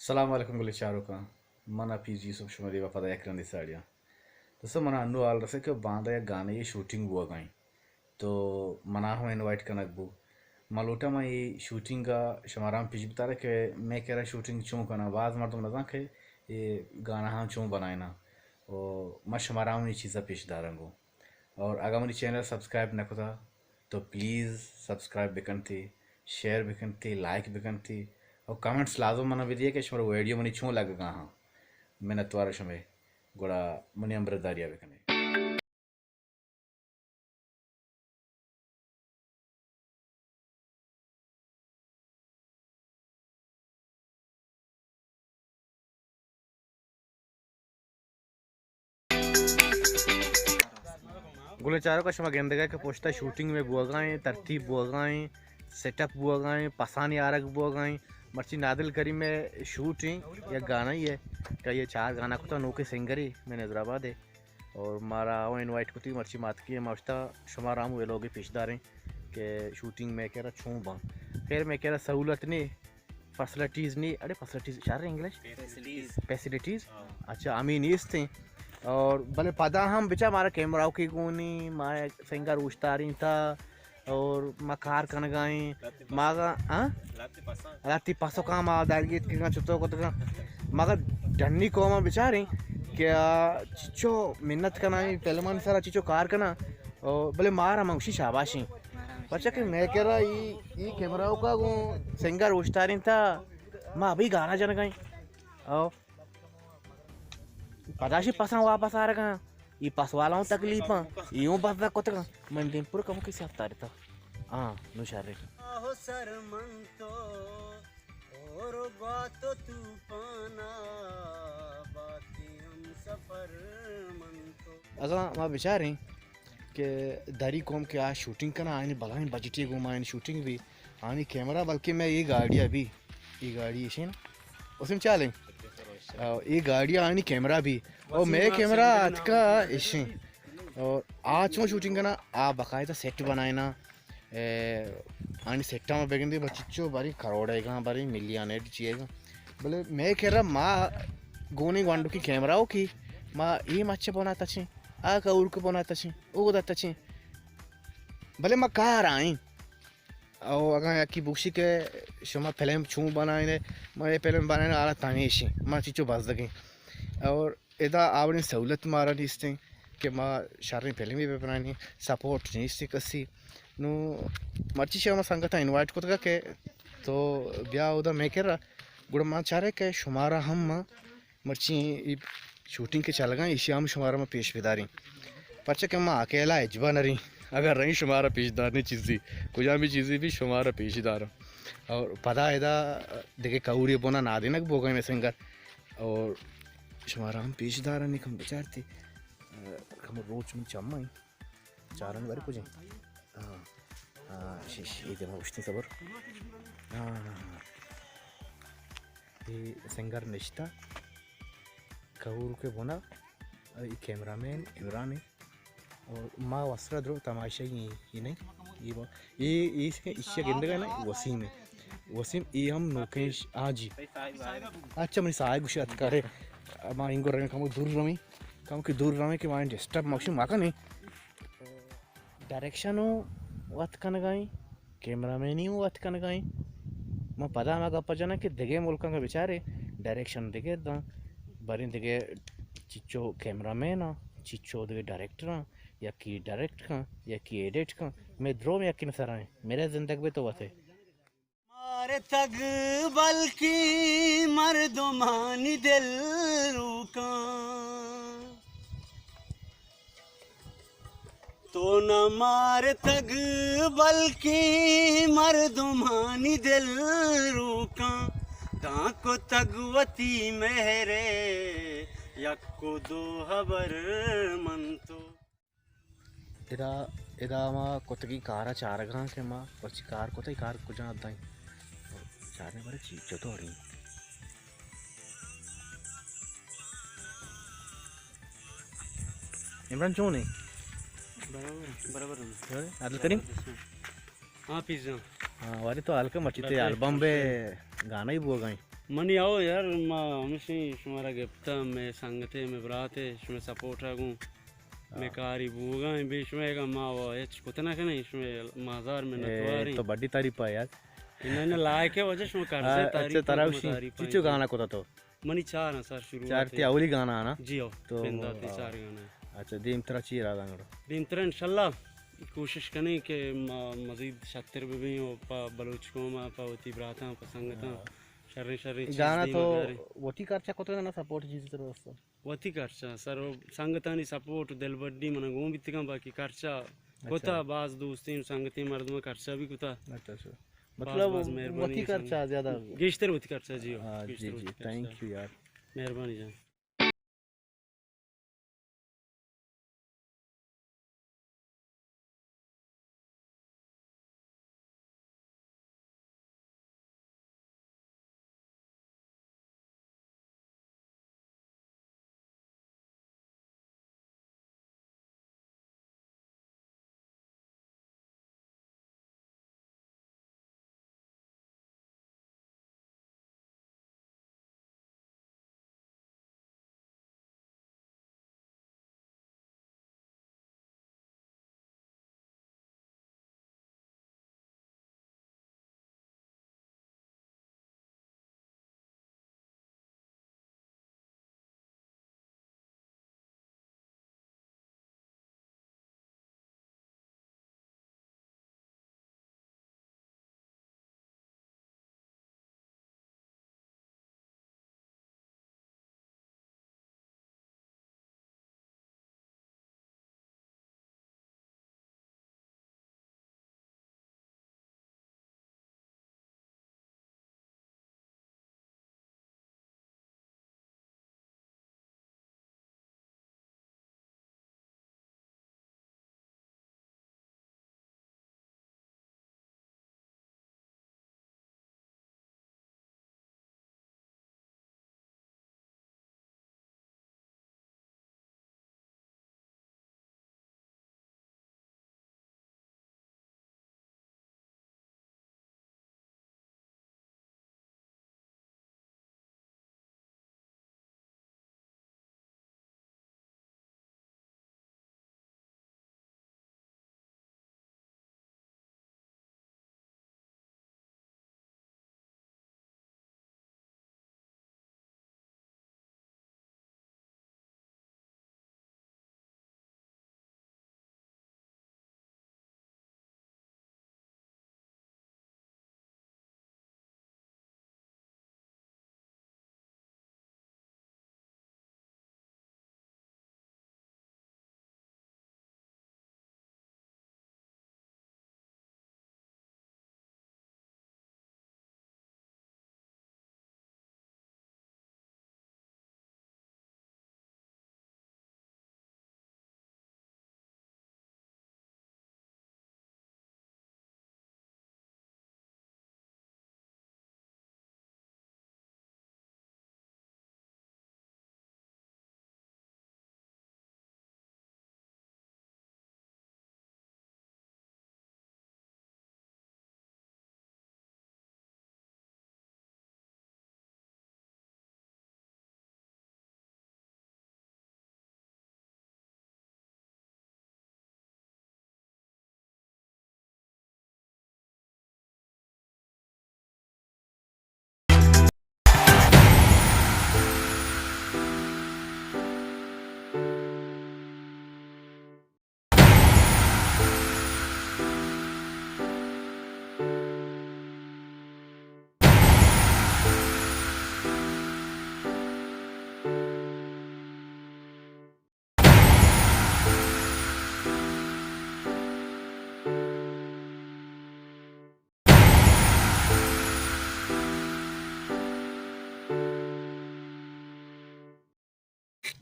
سلام علیکم گلیں چاروکاں، من حفیظ یوسف شمئے دیما پدا یک رندے ساڑی آں۔ دوستو، منا انو حال رسے کہ باندا یک گانے ءِ شوٹنگ بوگا ایں، تو منا ہم انوائٹ کنگ بو۔ من لوٹاں من اے شوٹنگ ءَ شمارا ہم پیش بتارے کہ مئے کرا شوٹنگ چون کناں۔ باز مردم نزان کہ اے گانا ہم چون بنائیناں۔ و من شمارا ہم اے چیزا پیش داراں گوں۔ اور اگاں منی چینل سبسکرائب نہ کتا تو پلیز سبسکرائب بکنتی، شیئر بکنتی، لائک بکنتی اور کمنٹس لازم منا بدیے کہ شمارا ویڈیو منی چون لگگا ہاں۔ منتوار شمئے، گڑا منی ہمبرداریا بکنے۔ گلیں چاروکاں، شما گندگا کہ پشتا شوٹنگ مئے بوگا ایں، ترتیب بوگا ایں، سیٹ اپ بوگا ایں، پسانی آرگ بوگا ایں۔ مرچی نادل کریم ءِ شوٹ ایں، یک گانا ہی ہے کہ یہ چار گانا کتا، نوکیں سنگرے مئے نظر آباد ءِ۔ اور مارا او انوائٹ کتی، مرچی ما اتکیں، ما اشتا شمارا ہم ویلوگے پیش داریں کہ شوٹنگ مئے کرا چون باں۔ خیر، مئے کرا سہولت نی، فیسلٹیز نی، اڑے فیسلٹیز شر انگلش؟ فیسلٹیز۔ فیسلٹیز؟ ہاں۔ اچھا، ہمے نیست ایں۔ اور بلے پدا ہم بچا مارا کیمرہ کی گونی، ما سنگا روشتاریں تھا، اور ما کار کنگا ایں۔ ماگا، ہاں؟ لہتے پسو کام آ دارگیت کہ چتو کتگا۔ ماگا ڈنی قوم بچاریں کہ آ چچو محنت کناں، فلمان سرا چچو کار کناں۔ او بلے مارا من گوشی شاباشیں۔ پرچا کہ مئے کرا ای، ای کیمرہ کا گوں سنگا روشتاریں تھا، ما ابھی گانا جنگا ایں۔ او پدا شی پساں واپس آرگا، ای پس والا ہوں تکلیفاں، ای ہوں بس کتگا۔ من دیم پر کم کسی ہفتہ رہتا۔ ہاں، نو شر۔ آہو سر من تو، اور گوا تو طوفانا، باقی ہم سفر من تو۔ اگاں ما بچاریں کہ دری قوم کہ آ شوٹنگ کنا، آئینی بلائیں بجٹے گوں ما آئینی شوٹنگ بھی، آنی کیمرہ بلکہ میں یہ گاڑی ابھی، یہ گاڑی ایشی نا، اسم چالیں۔ آ، یہ گاڑی آنی کیمرہ بھی، او میں کیمرہ اتکا ایشی۔ اور آ چون شوٹنگ کنا، آ باقاعدہ سیٹ بنائینا، اے، آنی سیٹاں ما بگندے بچچو باری کروڑے گا، باری ملین ایڈ چیے گا۔ بلے میں کرا ما گونی گوانڈو کی کیمرہ ہو کی، ما یہ مچ بنا تچیں، آ کا اور کو بنا تچیں، او دا تچیں۔ بلے ما کار آئیں۔ او اگاں یکی بگشی کہ شما فلم چون بنائینے، ما یہ فلم بنائینے حالت ہمیشی، ما چیچو بزدگیں۔ اور ادا آوڑیں سہولت مارا نیستیں کہ ما شریں فلمی بہ بنائینیں، سپورٹ نیستیں کسی۔ نو مرچی شما سنگتاں انوائٹ کتگا کہ تو بیا اودا مئے کرا، گڑا ما چارے کہ شمارا ہم ما مرچی اے شوٹنگ کہ چلگا، ایشی ہم شمارا ما پیش بداریں۔ پرچہ کہ ما اکیلا ہچبر نریں، اگر رئیں شمارا پیش داریں چیزی، کجامی چیزی بھی شمارا پیش داریں۔ اور پدا ادا دگہ کہوری بونا نادینک بوگا میں سنگر، اور شمارا ہم پیش داریں، کم بچارتی، کم روچ من چمائیں۔ چارانی بارے کجیں؟ ہاں۔ ہاں، شش، اے دیما اشتیں صبر۔ ہاں، ہاں، ہاں۔ اے سنگر نشتہ، کہور کے بنا، اے کیمرہ مین عمران ہے۔ اور ما وسرا درو تماشائی اے، اے نہیں؟ اے با-، اے، اے، ایشی گندگا نا، وسیم ہے۔ وسیم، اے ہم نوکیں ش-، ہاں جی۔ اچھا، منی صاحب گوشی اتکارے۔ ما انگو رویں، کمو دور رویں۔ کمو کہ دور رویں کہ ما ڈسٹرب مکشی مکنی۔ ڈائریکشن ہوں وت کنگائیں، کیمرہ مینی ہوں وت کنگائیں۔ ما پدا ہما گپ جناں کہ دگہ ملکاں کہ بچارے ڈائریکشن دگہ داں، باریں دگہ چچو کیمرہ مین آں، چچو دگہ ڈائریکٹر آں، یکی ڈائریکٹ کن، یکی ایڈٹ کن، میں دروم یکی نہ سرائیں، میرے زندگ بے تو وتے۔ مارتگ بلکیں مردمانی دل روکاں۔ تو نہ مارتگ بلکیں مردمانی دل روکاں۔ داں کتگ وتی مہرے یک و دو ہبر من تو۔ ادا، ادا ما کتگیں کارا چارگاں کہ ما پرچی کار کتگ، کار کجا دائیں؟ چارنے بارے چی چطور ہیں؟ عمران چون ہے؟ برابر، برابر ہے۔ عادل کریم؟ ہاں، پیزا۔ ہاں، واری تو ہلکا مچی تے البم بے گانا ہی بوگائیں۔ منی آؤ یار، ما ہمیشی شمارا گپتا، مئے سنگتے، مئے براتے، شمئے سپورٹا گوں مئے کاری بوگا ہیں، بے شمئے گا ما و ہچ کت نہ کنیں، شمئے ما ہزار منت واریں۔ تو بڈی تعریف پا یار۔ انہاں نے لائق ہے وجہ شما کرزے۔ تعریف، اچھا، ترا وشی چیچو گانا کتا تو؟ منی چار ہیں سر، شروع چار تی اولی گانا آنا۔ جی ہو، تو پندا تی چار گانا ہیں۔ اچھا، دیم ترا چی ارادہ انگڑا؟ دیم ترا انشاءاللہ کوشش کنیں کہ ما مزید شتر ببیں و پا بلوچ قوم، پا وتی براتاں، پا سنگتاں شریں شریں چیز گانا دیما تو بیاریں۔ وتی خرچہ کتو نا سپورٹ چیز تر واسطہ؟ وتی خرچہ سر، و سنگتانی سپورٹ و دلبڈی منا گون بیتگاں، باقی خرچہ کتا، باز دوستیں سنگتیں مردماں خرچہ بھی کتا۔ اچھا، اچھا۔ باز مطلب باز مہربانی وتی خرچہ زیادہ؟ گیشتر وتی خرچہ، جی ہو، ہاں، گیشتر جی، وتی خرچہ۔ تھینک یو یار۔ مہربانی جان۔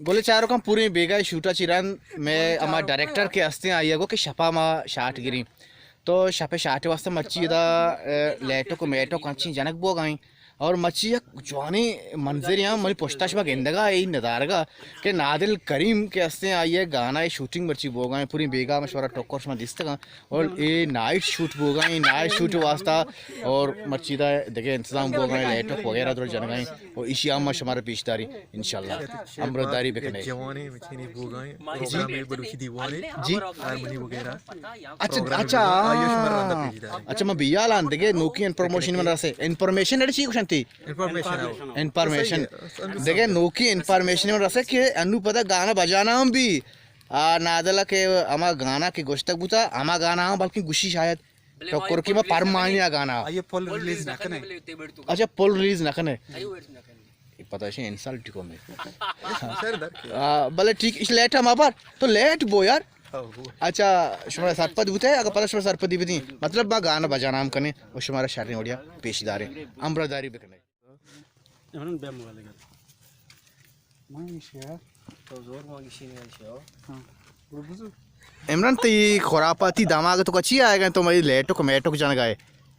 گل چاروکاں، پوریں بیگاہ شوٹا چی رند مئے ہما ڈائریکٹر کہ ہستیں، آئی ء گو کہ شپا ما شاٹ گریں، تو شپ شاٹ واسطہ مرچی ادا، ء، لیٹک و میٹک انچیں جنک بوگائیں۔ اور مرچی یک جوانیں منظرے آں، منی پشتا شما گندگا اے ندارگا کہ نادل کریم کہ ہستیں، آئی ءِ گانا ءِ شوٹنگ مرچی بوگا ایں، پوری بیگاہ ما شمارا ٹکر شما دیستگاں۔ اور اے نائٹ شوٹ بوگا ایں، نائٹ شوٹ واسطہ اور مرچی دا دگہ انتظام بوگا ایں، لائٹ وغیرہ در جنگا ایں، اور ایشی ہم ما شمارا پیش داری انشاءاللہ۔ ہمراہداری بکنے۔ جوانیں مچینی بوگا ایں، پروگرام بلوچی دیوان ءِ، جی۔ ہارمونی وغیرہ۔ اچھا، پروگرام اچھا، بوگا ایں، آئی ءَ شمارا رندا پیش داریں۔ اچھا، من بیال آں دگہ نوکی انفارمیشن من رسے۔ انفارمیشن اڑے چی گوشنتی؟ انفارمیشن، ہاں۔ انفارمیشن۔ صحیح ہے۔ دگہ نوکی انفارمیشن من رسے کہ انو پدا گانا بجانا ہم بی۔ آ، نادل کہ ہما گانا کہ گوشتگ بوتا، ہما گانا ہم بلکہ گوشی شاید۔ ٹکر کہ ما پرمانی آ گانا۔ آئی ءَ فل ریلیز نہ کنے۔ اچھا، فل ریلیز نہ کنے۔ اے پدا شے انسلٹ کو میں۔ آ، بلے ٹھیک، اش لیٹ ہم آبار۔ تو لیٹ بو یار۔ اچھا، شمارا سرپد بوتے، اگر پدا شمارا سرپدی بدیں۔ مطلب، ما گانا بجانا ہم کنیں اور شمارا شریں وڑیا پیش داریں۔ ہمراہداری بکنے۔ عمران، بیا موبائل گر۔ من ایشی یار۔ تو زور ما گشی نہیں ایشی ہو۔ ہاں۔ برو بزو۔ عمران، تئی خرافاتی دماغ تو کچی آئے گا، تو مئی لیٹک میٹک جان گئے۔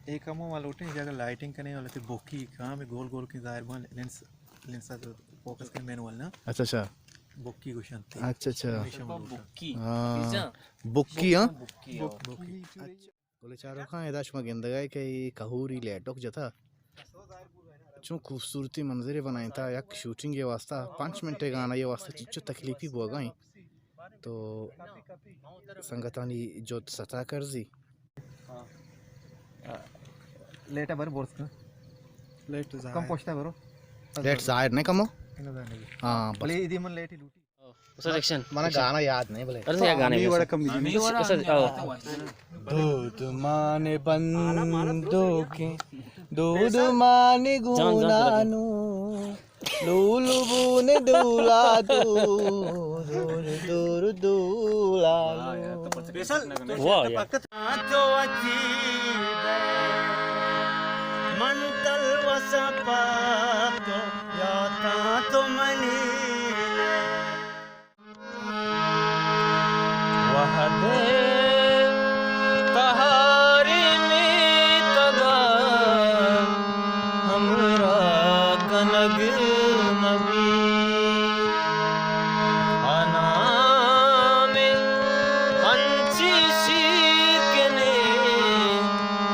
ایک ہم ما لوٹیں جگہ لائٹنگ کنے والا تے بوکی کام گول گول کے ظاہر بان لینس، لینس فوکس کے مین والا نا۔ اچھا، اچھا۔ بوکی گوشنتے۔ اچھا، اچھا۔ ہمیشہ ما لوٹاں۔ بوکی۔ ہاں۔ بوکی، ہاں؟ بوکی، ہاں۔ بوکی۔ اچھا۔ گل چاروکاں، ادا شما گندگا ئے کہ اے کہوری لیٹک جتا۔ چون خوبصورتی منظرے بنائینتا، یک شوٹنگ ءِ واسطہ، پنچ منٹ ءِ گانا ءِ واسطہ چچو تکلیفی بوگا ایں۔ تو سنگتانی جہد ستا کرزی۔ لیٹ بر بورس کا۔ لیٹ کم ظاہر۔ پوچھتا برو۔ لیٹ ظاہر نہیں کمو۔ ہاں، بس۔ بلے ادی من لیٹ لوٹی۔ استاد، ایکشن۔ منا گانا یاد نہیں بلے۔ ارے، یہ گانے ہمیں میں وڑا سے۔ کم دیجیے۔ استاد، آؤ۔ دودمان بندوکیں، دودمان جان، جان، گونانو، لولو بون دولا دو، دور، دور، دولا دو۔ واہ یار۔ تو عجیب ہے، من تلوسا پا تو، یا تا تو منی۔ وہدے تہاری میتگا ہمراہ کنگ نبی۔ انام انچی شیرکنے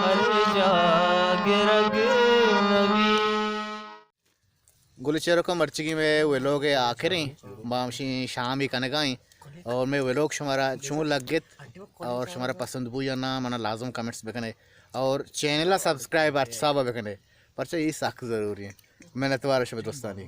ہر جا گرگ نبی۔ گل چیروکاں، مرچیگی مئے ویلوگ ءِ آخریں، ما ہمشی شامی کنگا ایں اور مئے ویلوگ شمارا چون لگت اور شمارا پسند بو یا نہ، منا لازم کمنٹس بکنے اور چینل ءَ سبسکرائب ہرچ حساب ءَ بکنے، پرچہ اے سک ضروری ایں۔ منتوار شمئے دوستانی۔